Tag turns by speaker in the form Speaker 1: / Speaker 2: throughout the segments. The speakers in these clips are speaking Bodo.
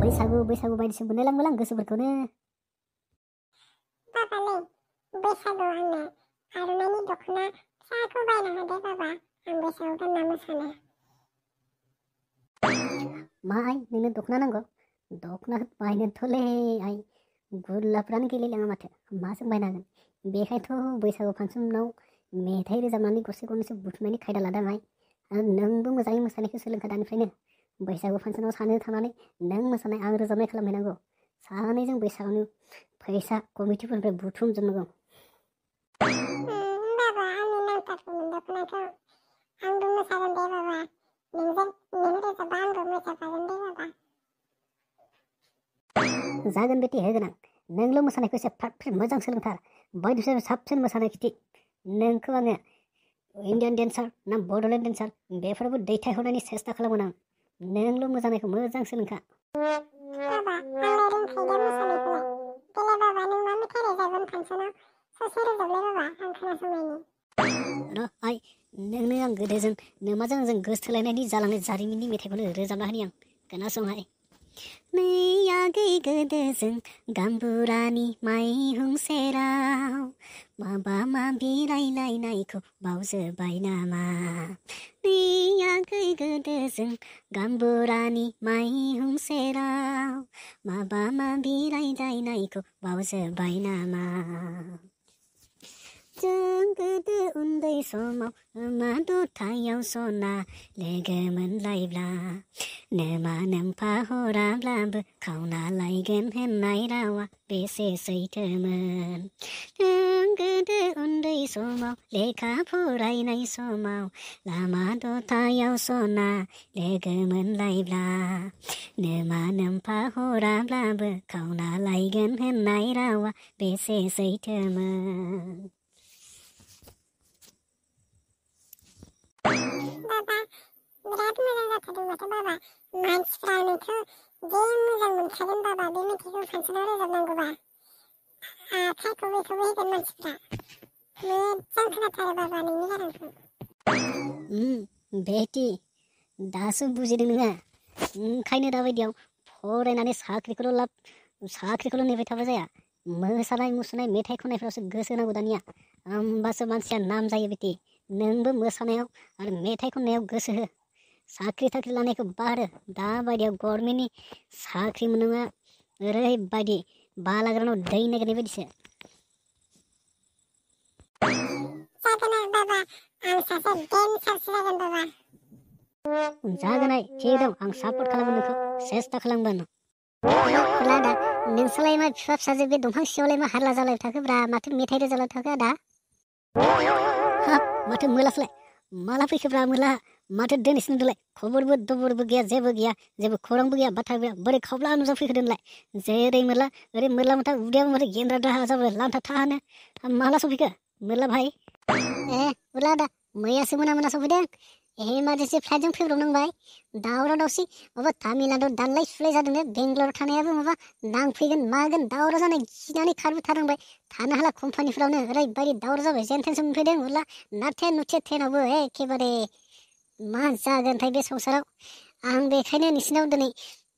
Speaker 1: बैसागु बायदिसो मोनलायलांबाय आं गोसोफोरखौनो।
Speaker 2: बाबालै बैसागुआव आंनो आर'नाइनि दख'ना फिसाखौ बायना होदे बाबा, आं बैसागुआव गानना मोसानो।
Speaker 1: मा आइ नोंनो दख'ना नांगौ? दख'ना बायनोथ'लै आइ गुरलाफ्रानो गैलायलाङा माथो, माजों बायनो हागोन? बेखायनोथ' बैसागु फांसनाव मेथाइ रोजाबनानै गरसे गरनैसो बुथुमनायनि खायदा लादों आइ। आरो नोंबो मोजाङै मोसानायखौ सोलोंखा दानिफ्रायनो। बैसागु फांसनाव सानो थानानै नों मोसानाय आं रोजाबनाय खालामहैनांगौ। सानैजों बैसागुनि फैसा कमिटिफोरनिफ्राय बुथुमजोबनांगौ।
Speaker 2: बाबा आंनो नांथारगौमोन दख'नाखौ। आंबो मोसागोन दे बाबा, नों रोजाबबा आंबो मोसाफागोन दे बाबा।
Speaker 1: जागोन बेटी होगोन आं। नोंल' मोसानायखौ एसे फ्रात फ्रित मोजां सोलोंथार। बयनिफ्रायबो साबसिन मोसानाय खिथि। नोंखौ आङो इण्डियान डेन्सार ना बड'लेण्ड डेन्सार बेफोरावबो दैथायहरनायनि सेस्था खालामगोन आं। नोंल' मोसानायखौ मोजां सोलोंखा।
Speaker 2: बाबा आंलाय रोंखायो दा मोसानायखौलाय। देलाय बाबा नों मा मेथाइ रोजाबगोन फांसनाव? ससे रोजाबलाय बाबा, आं खोनासंनायनि।
Speaker 1: र' आइ नोंनो आं गोदोजों नोमाजों जों गोसथोलायनायनि जालांनाय जारिमिननि मेथाइखौनो रोजाबना होनि आं। खोनासंहाय। नै आगै गोदोजों गाम्बुरानि माइहुं सेराव माबा माबि रायलायनायखौ बावजोब्बाय नामा? नै आगै गोदोजों गाम्बुरानि माइहुं सेराव माबा माबि रायलायनायखौ बावजोब्बाय नामा? जों गोदो उन्दै समाव मा दथायाव सना लोगो मोनलायब्ला नोमा नोमफा हराब्लाबो खावना लायगोन होननाय रावा बेसे सैथोमोन। जों गोदो उन्दै समाव लेखा फरायनाय समाव लामा दथायाव सना लोगो मोनलायब्ला नोमा नोमफा हराब्लाबो खावना लायगोन होननाय रावा बेसे सैथोमोन।
Speaker 2: बाबा बिराद मोजां जाथारदों माथो बाबा। मानसिफ्रा नोंखौ जे मोजां मोनखागोन बाबा, बे मेथाइखौ फांसनाव रोजाबनांगौबा। आखाइ खबै खबै होगोन मानसिफ्रा। मोजां खोनाथारो बाबा नोंनि गारांखौ।
Speaker 1: बेटी दासो बुजिदों नोङो। ओंखायनो दाबायदियाव फरायनानै साख्रिखौल' नेबाय थाबा जाया। मोसानाय मुसुरनाय मेथाइ खननायफ्रावसो गोसो होनांगौ दानिया। होमबासो मानसिया नाम जायो बेटी। नोंबो मोसानायाव आरो मेथाइ खननायाव गोसो हो। साख्रि थाख्रि लानायखौ बारो। दाबायदियाव गभर्नमेन्टनि साख्रि मोननाया ओरैबायदि बालाग्रानाव दै नागिरनाय बायदिसो।
Speaker 2: जागोन बाबा, आं सासे डेन्सारसो जागोन बाबा।
Speaker 1: जागोन आइ, थिग दं। आं सापर्ट खालामगोन नोंखौ, सेस्था खालामगोन।
Speaker 2: आदा नोंसोरलाय मा बिफा फिसाजो बे दंफां सिङावलाय मा हारला जालायबाय थाखोब्रा? माथो मेथाइ रोजाबलाय थाखो आदा?
Speaker 1: हाब माथो मोलासोलाय? माला फैखोब्रा मोला? माथो दिनैसो नुदोंलाय? खबरबो दबरबो गैया, जेबो गैया, जेबो खौरांबो गैया, बाथ्रा गैया। बोरै खावब्ला नुजा फैखो दोनलाय? जेरै मोरला ओरै मोरला मोथा उदैयाबो माथो गेन्द्रा दाहा जाबाय लांथा थाहानो। माला सफैखो मोरला भाई?
Speaker 2: उला आदा मैयासो मोना सफैदों। इमारजेन्सि फ्लाइटजों फैब्रबनांबाय। दावराव दावसि माबा तामिलनाडु दानलाय सुलाय जादोंनो। बेंगलर थानायाबो माबा नांफैगोन मागोन दावराव जानाय गिनानै खारबोथारनांबाय। थानो हाला कम्पानिफ्रावनो ओरैबायदि दावराव जाबाय। जेन थेनसो मोनफैदों उरला नाथे नुथे ट्रेनावबो एखेबारे मा जागोनथाय बे संसाराव। आं बेखायनो नोंसिनाव दिनै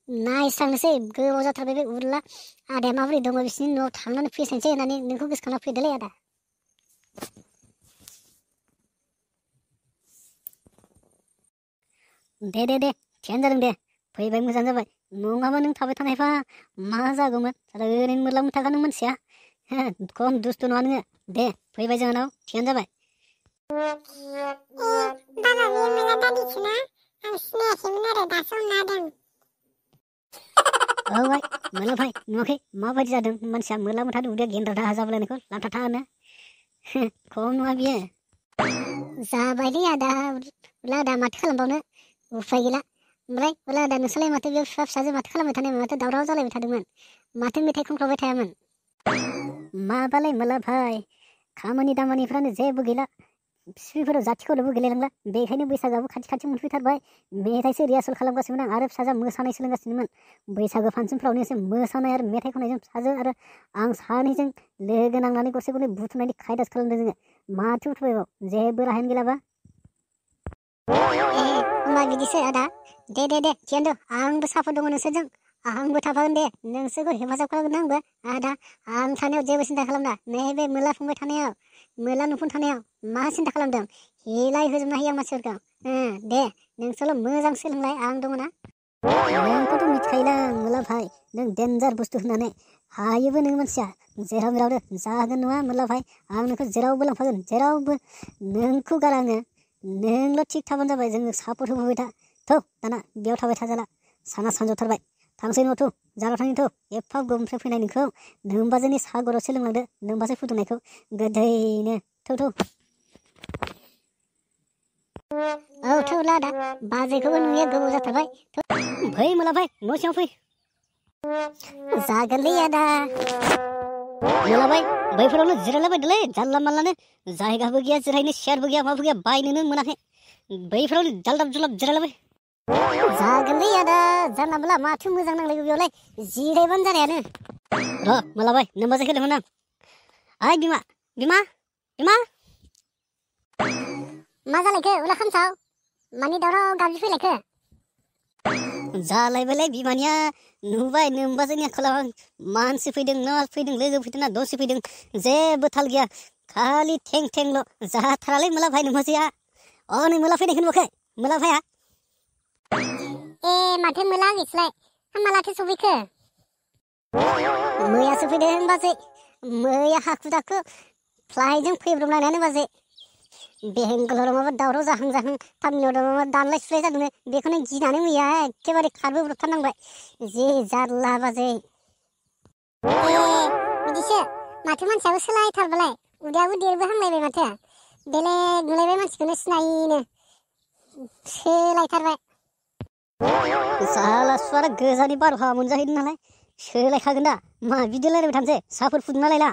Speaker 2: नायस्रांनोसै गोबाव जाथारबाय बे उरला आदाया माबोरै दङ बिसिनि न'आव थांनानै फैसानोसै होननानै नोंखौ गोसोखांना फैदोलै आदा।
Speaker 1: दे थियानो जादों दे, फैबाय मोजां जाबाय। नङाबा नों थाबाय थानायबा मा जागौमोन? ओरैनो मोरला मोनथाखा नों मानसिया। खम दुस्थ' नङा नोङो। दे फैबाय जोंहानाव, थियानो जाबाय।
Speaker 2: बाबा बे मोला दादिसोना? आं सिनायाखैमोन आरो दासो हमनो हादों।
Speaker 1: औ आइ मोला भाई, नुवाखै माबायदि जादों मानसिया? मोरला मोनथानो उदैया गेन्द्रा दाहा जाबोलायनायखौ लांथा थाहानो। खम नङा बियो।
Speaker 2: जाबायलै आदा, उला आदा माथो खालामबावनो, उफाय गैला। ओमफ्राय उला आदा नोंसोरलाय माथो बेयाव बिफा फिसाजो माथो खालामबाय थानायमोन? माथो दावराव जालायबाय थादोंमोन? माथो मेथाइ खनख्रावबाय थायामोन?
Speaker 1: माबालाय मोला भाई, खामानि दामानिफ्रानो जेबो गैला। बिसिफोराव जाथिखौल'बो गैलायलांला। बेखायनो बैसागोआबो खाथि मोनफैथारबाय। मेथाइसो रिहार्सेल खालामगासिनोमोन आं आरो फिसाजोआ मोसानाय सोलोंगासिनोमोन। बैसागो फांसनफ्रावनो एसे मोसानाय आरो मेथाइ खननायजों फिसाजो आरो आं सानैजों लोगो नांनानै गरसे गरनै बुथुमनायनि खायदासो खालामदों जोङो। माथो उथुबायबाव, जेबो राहायानो गैलाबा।
Speaker 2: होमबा बिदिसो आदा। दे थियानो दं, आंबो सापर्ट दङ नोंसोरजों। आंबो थाफागोन दे नोंसोरखौ हेफाजाब खालामगोन आंबो आदा आं थानायाव जेबो सिन्था खालामना नैबे मोला फंबाय थानायाव मोला नुफुन थानायाव मा सिन्था खालामदों हिलाय होजोबनो हायो आं मानसिफोरखौ दे नोंसोरल' मोजां सोलोंलाय आं दङ ना
Speaker 1: नोंखौथ' मिथिखायोला मोला भाई नों डेन्जार बुस्थु होननानै हायोबो नों मानसिया जेराव मेरावनो जागोन नङा मोला भाई आं नोंखौ जेरावबो लांफागोन जेरावबो नोंखौ गारा आङो नोंल' थिग थाबानो जाबाय जोङो सापर्ट होबोबाय था थौ दाना बेयाव थाबाय थाजाला साना सानजौथारबाय थांसै न'थ' जाना थांनिथ' एफा गोमफ्राय फैनाय नोंखौ नोंबा जोंनि सागराव सोलोंलांदो नोंबासो फुदुंनायखौ गोदैनो थौ
Speaker 2: औ थौला आदा बाजैखौबो नुयो गोबाव जाथारबाय
Speaker 1: फै मोला भाई न' सिङाव फै
Speaker 2: जागोनलै आदा
Speaker 1: मोला भाई बैफोरावनो जिरायलाबायदोलै जानला मानलानो जायगाबो गैया जिरायनो सियारबो गैया माबो गैया बायनोनो मोनाखै बैफोरावनो जालदाब जुलाब जिरायलाबाय
Speaker 2: जागोनलै आदा जानला मोनला माथो मोजां नांलायगौ बेयावलाय जिरायबानो जानायानो
Speaker 1: र' मोला भाई नोंबासो होदोंमोन आं ओइ बिमा बिमा बिमा
Speaker 2: मा जालायखो उला खामसाव मानि दावराव गाबज्रि फैलायखो
Speaker 1: जालायबायलै बिमानिया नुबाय नोंबा जोंनि आखलाव मानसि फैदों ना फैदों लोगो फैदों ना दसे फैदों जेबो थाल गैया खालि थें थेंल' जाथारालै मोला भाई नोंबाजैया नै मोला फैनायखौ नुवाखै मोला भाइया
Speaker 2: ए माथो मोला गैसलाय मालाथो सफैखो मैयासो फैदों बाजै मैया हाखु दाखु फ्लाइटजों फैब्रबनायानो बाजै बेंगालराव माबा दावराव जाहां जाहां तामिलनाडुआव माबा दानलाय सुलाय जादोंनो बेखौनो गिनानै मैया एखेबारे खारबोब्रबथारनांबाय जि जारला बाजै ए बिदिसो माथो मानसियाबो सोलायथारबालाय उदैयाबो देरबोहांलायबाय माथो बेलेग नुलायबाय मानसिखौनो सिनायिनो सोलायथारबाय
Speaker 1: साला सुवारा गोजानि बारहावा मोनजाहैदों नालाय सोलायखागोन दा मा बिदि रायलायबाय थानोसै साहाफोर फुदुंना लायला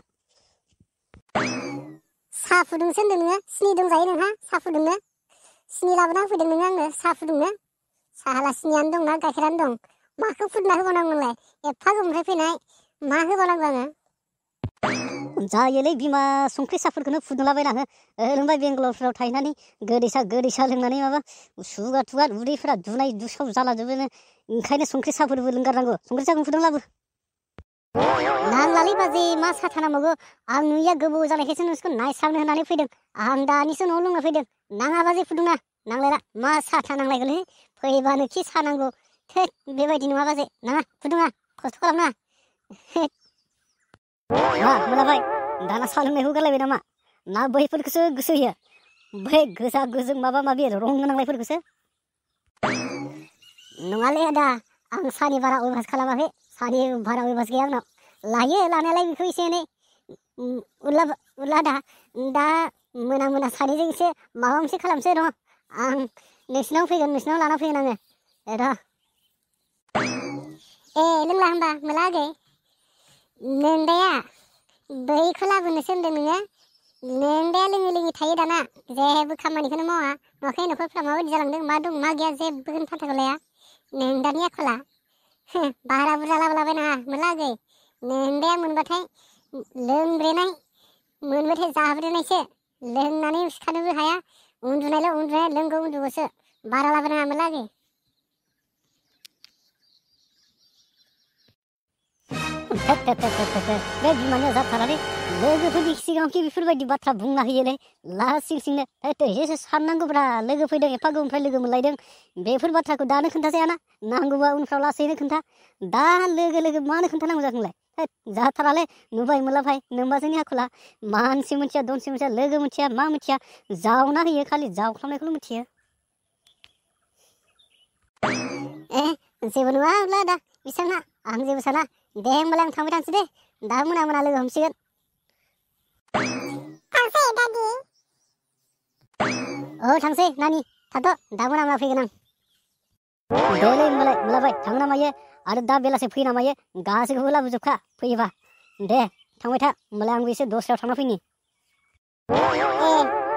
Speaker 2: साहा फुदुंसो होनदों नोङो सिनि दंजायो नोंहा साहा फुदुंनो सिनि लाबोना होफैदों नोङो आंनो साहा फुदुंनो साहाला सिनियानो दंना गाइखेरानो दं माखौ फुदुंना होबावनांगौ नोंलाय एफा गोबावनिफ्राय फैनाय मा होबावनांगौ आङो
Speaker 1: जायोलै बिमा संख्रि साहाफोरखौनो फुदुंलाबायना हो ओरैनोबा बेंगालरफ्राव थाहैनानै गोदैसा लोंनानै माबा सुगार थुगार उदैफोरा दुनाय दुसाव जालाजोबोनो ओंखायनो संख्रि साहाफोरबो लोंगारनांगौ संख्रि साहाखौ फुदुंलाबो
Speaker 2: नांलालै बाजै मा साथा नांबावगौ आं नुयिया गोबाव जानायखायसो नोंसोरखौ नायस्रांनो होननानै फैदों आं दानिसो न'आव लोंना फैदों नाङा बाजै फुदुंना नांलायला मा साथा नांलायगोनलै फैबानो खि सा नांगौ थोद बेबायदि नङा बाजै नाङा फुदुङा खस्थ' खालामनाङा
Speaker 1: मा मोला भाई दाना साहा लोंनायखौ गारलायबाय नामा ना बैफोरखौसो गोसो होयो बै गोजा गोजों माबा माबि रं गोनांलायफोरखौसो
Speaker 2: नङालै आदा आं साहानि बारा अयभास खालामाखै साहानि बारा अयभास गैया आंनाव लायो लानायालाय बेखौ एसे एनै उरला दा मोना सानैजों एसे माबा मोनसे खालामसै र' आं नोंसिनाव फैगोन नोंसिनाव लाना फैगोन आङो र' ए लोंला होनबा मोला आगै नोंदाया बैखौ लाबोनोसो होनदों नोङो नोंदाया लोङै थायो दाना जेबो खामानिखौनो मावा नुवाखै न'खरफ्रा माबायदि जालांदों मा दं मा गैया जेबोखौनो फाथाखौ लाया नोंदानि आखला बारा बुरजा लाबोलाबायनाङा मोनला आगै नोंदाया मोनबाथाय लोंब्रेनाय मोनबाथाय जाब्रेनायसो लोंनानै सिखारनोबो हाया उन्दुनाय लोंगौ उन्दुगौसो बारा लाबोनाङा मोनला आगै
Speaker 1: बे बिमानिया जाथारालै लोगोफोरनि सिगाङावखि बेफोरबायदि बाथ्रा बुंना होयोलै लासिं सिंनो एसे साननांगौब्रा लोगो फैदों एफा गोबावनिफ्राय लोगो मोनलायदों बेफोर बाथ्राखौ दानो खोन्थाजायाना नांगौबा उनफ्राव लासैनो खोन्था दा लोगो मानो खोन्थानांगौ जाखोलाय जाथारालै नुबाय मोनला भाई नोंबा जोंनि आखला मानसि मोनथिया दनसि मोनथिया लोगो मोनथिया मा मोनथिया जावना होयो खालि जावख्लामनायखौल' मिथियो
Speaker 2: जेबो नङा अब्ला दा बिसाना आं जेबो साना दे होमबालाय आं थांबाय थानोसै दे दा मोना लोगो हमसिगोन थांसै दादि थांसै नानि थाथ' दा मोना फैगोन आं
Speaker 1: देलै होमबालाय मोनलाबाय थांना मायो आरो दा बेलासे फैना मायो गासैखौबो लाबोजोबखा फैयोबा दे थांबाय था होमबालाय आंबो एसे दस्रायाव थांना फैनि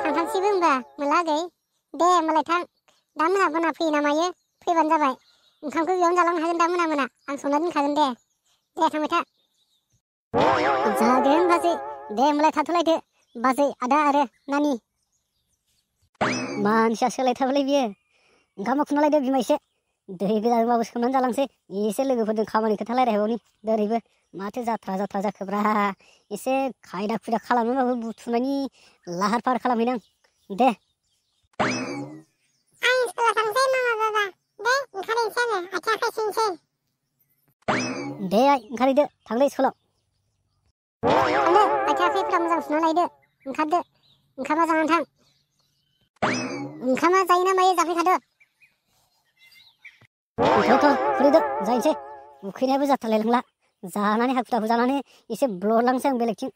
Speaker 2: थांथांसैबो होमबा मोनला आगै दे होमबालाय थां दा मोना फैयो ना मायो फैबानो जाबाय ओंखामखौ बेयावनो जालांनो हागोन दा मोना आं संना दोनखागोन दे थांबाय था जागोन बाजै दे होमबालाय थाथ'लायदो बाजै आदा आरो नानि
Speaker 1: मानसिया सोलायथारबायलै बियो ओंखामा खुना लायदो बिमा एसे दै गोजांबाबो सोमनानै जालांसै एसे लोगोफोरजों खामानि खोथा रायलायबावनि दोनैबो माथो जाथ्रा जाखोब्रा एसे खायदा खुदा खालामनोबाबो बुथुमनायनि लाहार फाहार खालामहैनां दे
Speaker 2: आं स्कुलाव थांसै मामा बाबा दे ओंखारहैनोसै आङो आथिं आखाइ सुनोसै
Speaker 1: दे आइ ओंखारहैदो थांदो स्कुलाव
Speaker 2: थांदो आथिं आखाइफ्रा मोजां सुना लायदो ओंखारदो ओंखामा जानानै थां ओंखामा जायो ना मायो जाफैखादो
Speaker 1: थ' खुलिदो जायनोसै उखैनायाबो जाथारलायलांला जानानै हाखु दाखु जानानै एसे ब्लद लांसै आं बेलेगथिं